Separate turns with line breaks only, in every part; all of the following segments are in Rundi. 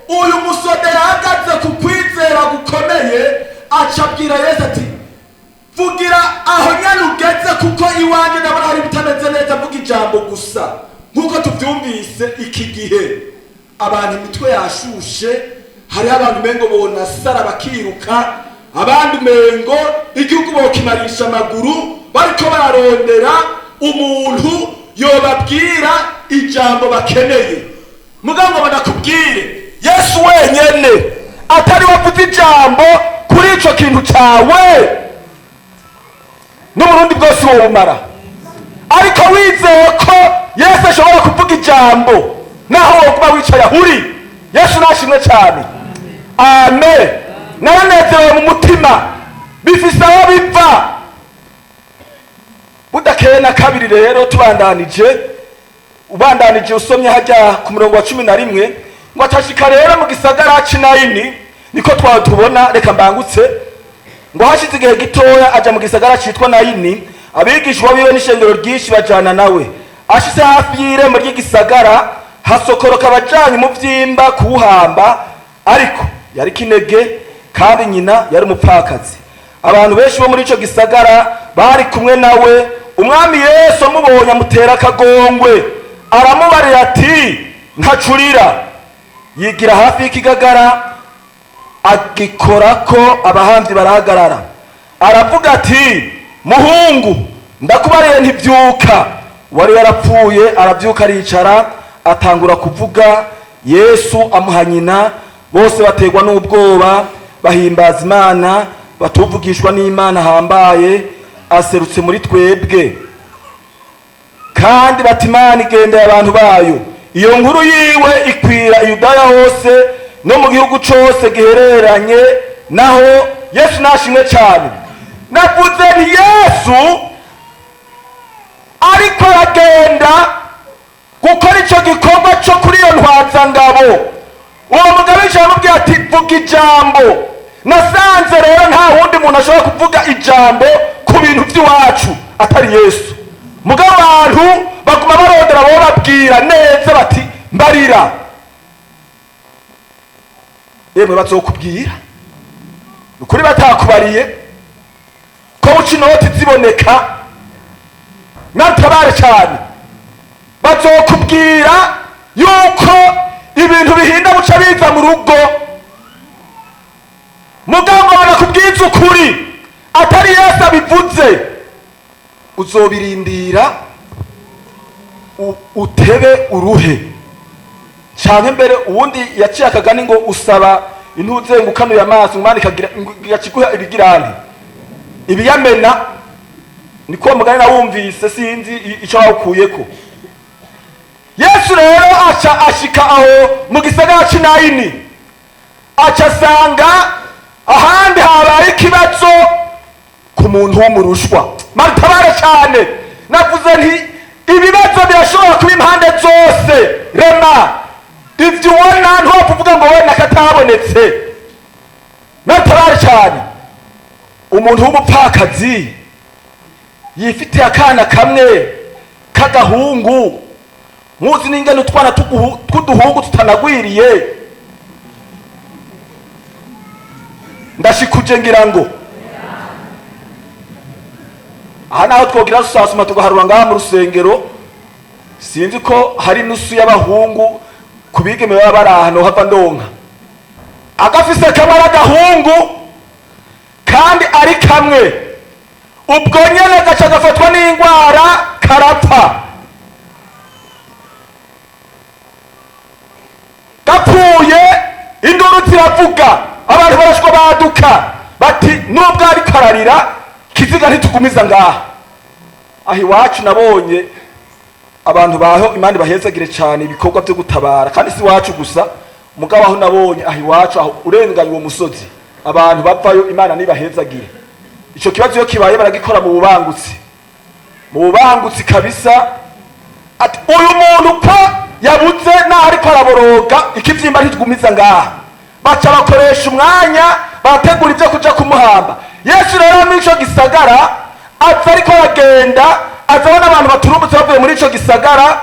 Uyu musoda yahagaze ku kwizera gukomeye, aca abwira Yesu ati: "Vugira aho nyine ugeze, kuko iwanjye ndabona hari ibitameze neza, vuga ijambo gusa." Nk'uko tubyumvise, iki gihe abantu imitwe yashushe, hariho abantu umengo bonasara bakiruka, abandi umengo igihugu bokimarisha amaguru, bariko bararondera umuntu yobabwira ijambo bakeneye. Mugabo ngo banakubwire, Yesu wenyene atari wavuze ijambo kuri ico kintu cawe, n'Uburundi bwose wobumara. Ariko wizeye ko Yesu ashobora kuvuga ijambo naho woguma wicaye aho uri. Yesu nashimwe cyane, amen. Naranezerewe mu mutima, bifise aho biva. Budakeye na kabiri rero, tubandanije, ubandanije usomye hajya ku murongo wa 11, ngo atashika rero mu gisagara c'Inayini, niko twawe tubona. Reka mbangutse. Ngo hashize igihe gitoya aja mu gisagara citwa Nayini, abigishwa biwe n'ishengero ryinshi bajana nawe. Ashitse hafi y'irembo ry'igisagara, hasokoroka abajanye umuvyimba kuwuhamba, ariko yari kinege, kandi nyina yari umupfakazi. Abantu benshi bo muri ico gisagara bari kumwe nawe. Umwami Yesu amubonye, amutera akagongwe, aramubarira ati: "Ntacurira." Yigira hafi y'ikigagara, agikorako, abahamvyi barahagarara. Aravuga ati: "Muhungu, ndakubariye ntibyuka." Wari yarapfuye arabyuka, aricara, atangura kuvuga. Yesu amuha nyina. Bose baterwa n'ubwoba, bahimbaza Imana, batuvugishwa n'Imana ahambaye aserutse muri twebwe. Kandi bati: "Imana igendeye abantu bayo." Iyo nkuru yiwe ikwira Iyudaya hose no mu gihugu cose gihereranye naho. Yesu nashimwe cyane. Navuze nti Yesu ariko aragenda gukora icyo gikorwa cyo kuri iyo ntwazangabo, uwo mugabo yicaye amubwira ati: "Vuga ijambo." Nasanze rero nta wundi muntu ashobora kuvuga ijambo ku bintu by'iwacu atari Yesu. Mugabo abantu baguma barondera bo babwira neza, bati: "Mbarira." Yemwe, bazokubwira ukuri batakubariye ko buca inoti ziboneka. Natabare cyane, bazokubwira yuko ibintu bihinda buca biza mu rugo. Mugabo ngo banakubwiza ukuri, atari Yesu abivuze, uzobirindira utebe uruhe. Canke mbere uwundi yaciye akagani ngo usaba intuzenga ukanuye amaso, umwana ikagira igaciguha ibigirane ibiyamena. Niko uwo mugani nawumvise, sinzi ico bawukuyeko. Yesu rero aca ashika aho mu gisagara c'Inayini, aca asanga ahandi habaye ikibazo ku muntu w'umurushwa. Matabare cyane. Navuze nti ibibazo birashobora kuba impande zose. Rema ibyo ubona, ntiwapfa uvuga ngo wenda katabonetse. Natabare cyane. Umuntu w'umupfakazi yifitiye akana kamwe k'agahungu, muzi n'ingene utwana tw'uduhungu tutanagwiriye. Ndashikuje ngira ngo aha naho twogira dusasuma tugaharura ngaha mu rusengero, sinzi ko hari nusu y'abahungu ku bigeme baba bari ahantu hava ndonka. Agafise kamwe ari agahungu kandi ari kamwe, ubwo nyene gaca gafatwa n'indwara, karapfa. Gapfuye, induru ziravuga, abantu barashwa baduka, bati: "Nubwo ariko ararira, kiziga ntitugumiza ngaha." Aho iwacu nabonye abantu baho, Imana bahezagire cyane ibikorwa byo gutabara, kandi si iwacu gusa. Mugabo aho nabonye aho iwacu, aho urenganye uwo musozi, abantu bavayo, Imana nibahezagire. Ico kibazo iyo kibaye baragikora mu bubangutsi, mu bubangutsi kabisa. Ati: "Uyu muntu ko yabuze naho ariko araboroga, ikivyimba ntitugumiza ngaha." Baca bakoresha umwanya, barategura ibyo kuja kumuhamba. Yesu rero muri ico gisagara aza ariko aragenda, azabona abantu baturumbutse bavuye muri ico gisagara.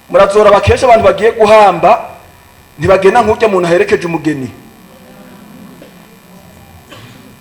Murazora bakesha abantu bagiye guhamba. Ntibagenda nk'urya muntu aherekeje umugeni.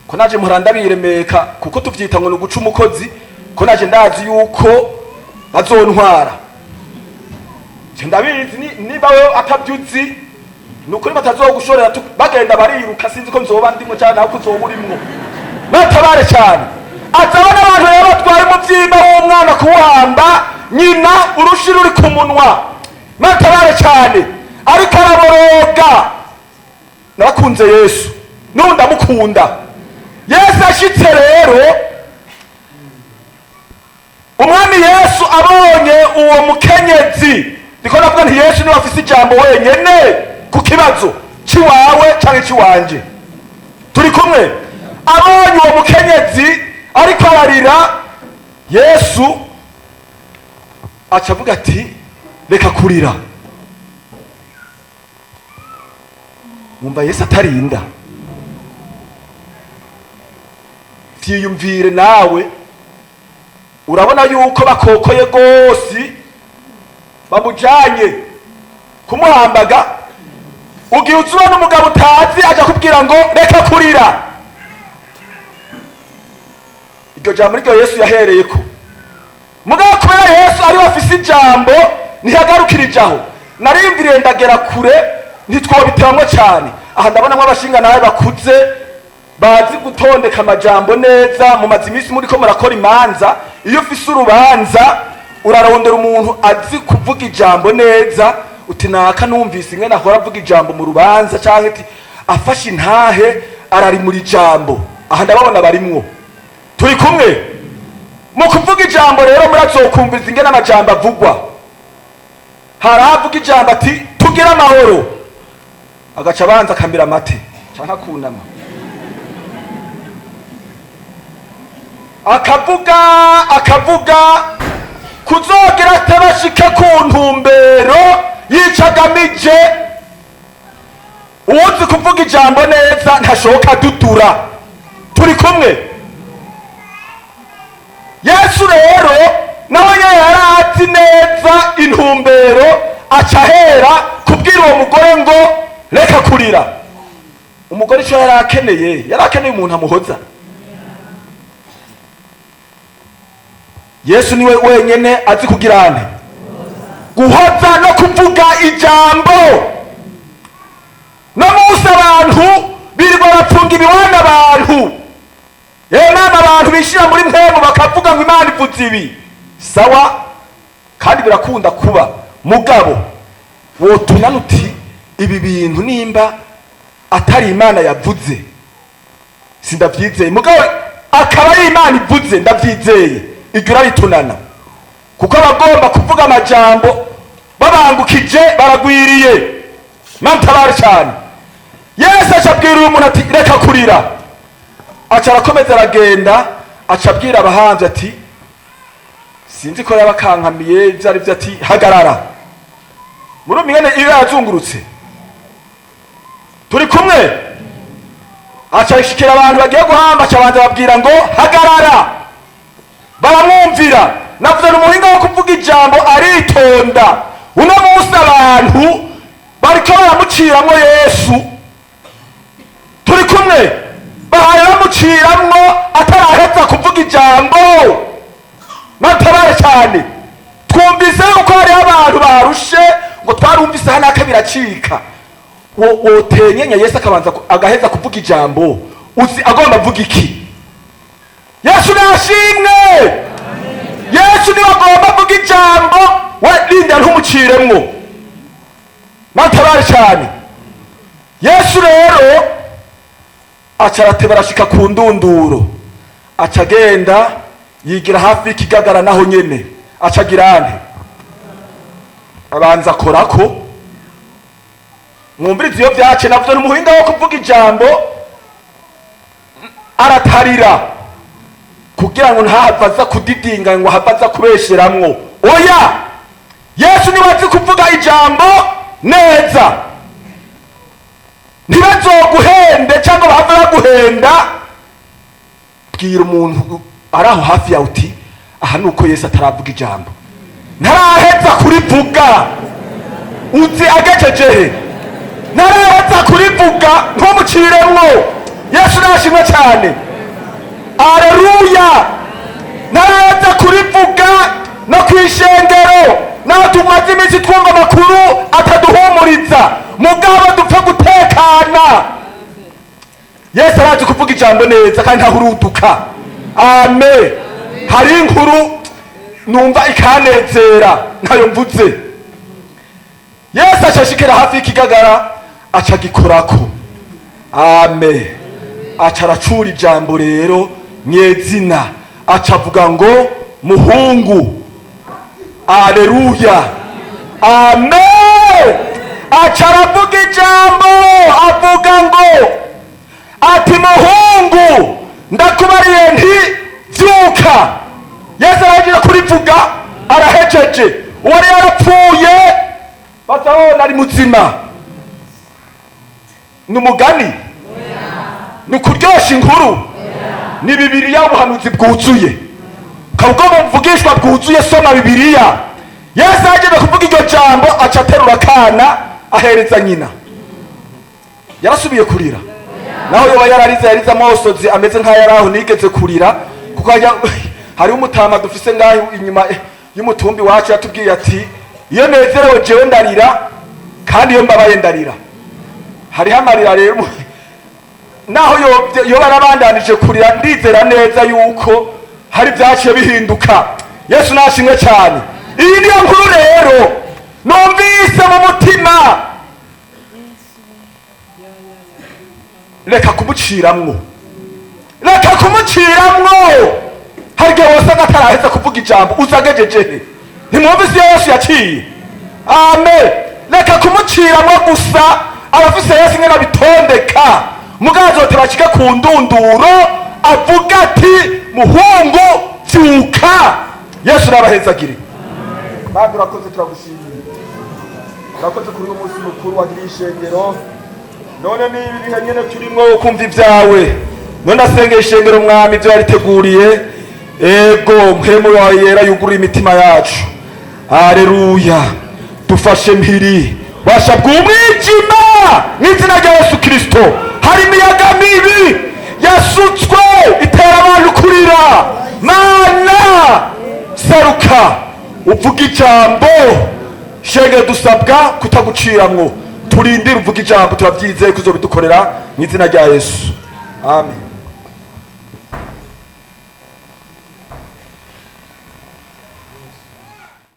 Ko naje muhora ndabiremeka, kuko tuvyita ngo ni uguca umukozi. Ko naje ndazi yuko bazontwara, je ndabizi. Niba we atavyuzi, ni ukuri batazogushorera bagenda bariruka. Sinzi ko nzoba ndimwo cyane, nawe ko uzoba urimwo. Batabare cyane. Azaba n'abantu rero batwaye umuvyimba w'umwana kuwuhamba, nyina urushi ruri ku munwa. Batabare cyane, ariko araboroga. Narakunze Yesu, n'ubu ndamukunda. Yesu ashitse rero, umwami Yesu abonye uwo mukenyezi, ndiko navuga nti Yesu niwe afise ijambo wenyene ku kibazo ciwawe canke ciwanje. Turi kumwe? Abonye uwo mukenyezi ariko ararira, Yesu aca avuga ati: "Reka kurira." Mwumva Yesu atarinda. Vyiyumvire nawe, urabona yuko bakokoye gose, bamujanye kumuhambaga. Ugiye uzubona umugabo utazi aja kubwira ngo "Reka kurira." Iryo jambo niryo Yesu yahereyeko. Mugabo kubera Yesu ariwe afise ijambo, ntiyagarukirije aho. Nariyumviriye ndagera kure, ntitwobiteramwo cyane. Aha ndabonamwo abashinga nawe bakuze, bazi gutondeka amajambo neza. Mumaze iminsi muriko murakora imanza. Iyo ufise urubanza, urarondera umuntu azi kuvuga ijambo neza, uti: "Naka numvise ingene ahora avuga ijambo mu rubanza," canke ati: "Afashe intahe ararimura ijambo." Aha ndababona barimwo. Turi kumwe? Mu kuvuga ijambo rero, murazokumviza ingene amajambo avugwa. Hari avuga ijambo ati: "Tugire amahoro," agaca abanza akamira amate canke akunama, akavuga, akavuga kuzogera atabashike ku ntumbero yicagamije. Uwuzi kuvuga ijambo neza ntashoka dudura. Turi kumwe? Yesu rero nawe nyene yari azi neza intumbero, aca ahera kubwira uwo mugore ngo "Reka kurira." Umugore icyo yari akeneye, yari akeneye umuntu amuhoza. Yesu niwe wenyene azi kugira ane guhoza no kuvuga ijambo. No munsi abantu birirwa barapfunga ibiwana abantu. Yewe nama, abantu bishira muri mpemu bakavuga ngo Imana ivuze ibi, sawa, kandi birakunda kuba. Mugabo wotunana uti: "Ibi bintu nimba atari Imana yavuze, sindavyizeye." Mugabo akaba ari Imana ivuze, ndavyizeye. Iryo uraritunana, kuko abagomba kuvuga amajambo babangukije baragwiriye. Mantabare cyane. Yesu aca abwira uyu muntu ati: "Reka kurira." Aca arakomeza aragenda, aca abwira abahanzi ati, sinzi ko yabakankamiye ibyo ari byo, ati: "Hagarara." Muri umwene iyo yazungurutse. Turi kumwe? Aca ashikira abantu bagiye guhamba, aca abanza babwira ngo "Hagarara," baramwumvira. Navuze ni umuhinga wo kuvuga ijambo, aritonda. Uno munsi abantu bariko baramuciramwo Yesu. Turi kumwe? Bahaye bamuciramwo ataraheza kuvuga ijambo. Matabare cyane. Twumvise yuko hariho abantu barushe ngo twarumvise hano biracika. Wotenyenya Yesu akabanza agaheza kuvuga ijambo, uzi agomba avuga iki? Yesu nashimwe. Yesu niwe agomba avuga ijambo, we rinda ntumuciremwo. Matabare cyane. Yesu rero aca arateba, arashika ku ndunduro, aca agenda yigira hafi y'ikigagara. Naho nyene aca agira ante? Abanza akorako. Mwumvirize iyo vyace. Navuze n'umuhinga wo kuvuga ijambo, aratarira kugira ngo ntahava aza kudidinga, ngo ahave aza kubesheramwo. Oya, Yesu niwe azi kuvuga ijambo neza. Ntibazoguhende cyangwa bahave baguhenda. Bwira umuntu ari aho hafi yawe uti: "Aha ni uko Yesu ataravuga ijambo, ntaraheza kurivuga. Uzi agejeje he?" Ntaraheza kurivuga, ntumuciremwo. Yesu nashimwe cyane, aleluya. Ntaraheza kurivuga no ku ishengero, naho tumaze iminsi twumva amakuru ataduhumuriza, mugabo dupfa gutekana. Yesu arazi kuvuga ijambo neza kandi ntahuruduka. Amen. Hari inkuru numva ikanezera, ntayo mvuze. Yesu acashikira hafi y'ikigagara, aca agikorako. Amen. Aca aracura ijambo rero nyezina, aca avuga ngo: "Muhungu." Aleluya, amen. Aca aravuga ijambo, avuga ngo ati: "Muhungu, ndakubariye nti vyuka." Yesu arahejeje kurivuga, arahejeje. Uwari yarapfuye bazabona ari muzima. Ni umugani? Ni ukuryosha inkuru? Ni Bibiliya, ubuhanuzi bwuzuye. Ukaba ugomba buvugishwa bwuzuye, soma Bibiliya. Yesu ahejeje kuvuga iryo jambo, aca aterura akana, ahereza nyina. Yarasubiye kurira? Naho yoba yararize, yarize amosozi ameze nk'ayari aho nigeze kurira, kuko hariho umutama dufise ngaho inyuma y'umutumbi wacu, yatubwiye ati: "Iyo nezerewe jewe ndarira, kandi iyo mbabaye ndarira." Hariho amarira rero, naho yoba yarabandanije kurira, ndizera neza yuko hari byaciye bihinduka. Yesu nashimwe cyane. Iyi niyo nkuru rero numvise mu mutima. Reka kumuciramwo, reka kumuciramwo. Hari igihe wasanga ataraheza kuvuga ijambo, uzagejeje he? Ntimwumvise iyo Yesu yaciye? Amen. Reka kumuciramwo gusa, abafise Yesu ingene abitondeka, mugabo azotera ashike ku ndunduro, avuga ati: "Muhungu, vyuka." Yesu nabahezagire. Bandi urakoze, turagushimiye, urakoze kuri uyu munsi mukuru wagiriye ishengero. None ni ibihe nyene turimwo kumva ibyawe. None asengeye ishengero, Mwami, ibyo yariteguriye. Ego, Mpwemu wawe Yera yugurura imitima yacu. Aleluya. Dufashe mpiri basha bw'umwijima mu izina rya Yesu Kirisito. Hari imiyaga mibi yasutswe itera abantu kurira. Mana, seruka uvuga ijambo. Shenge, dusabwa kutaguciramwo, turindire uvuga ijambo. Turabyizeye kuzobidukorera mu izina rya Yesu. Amen.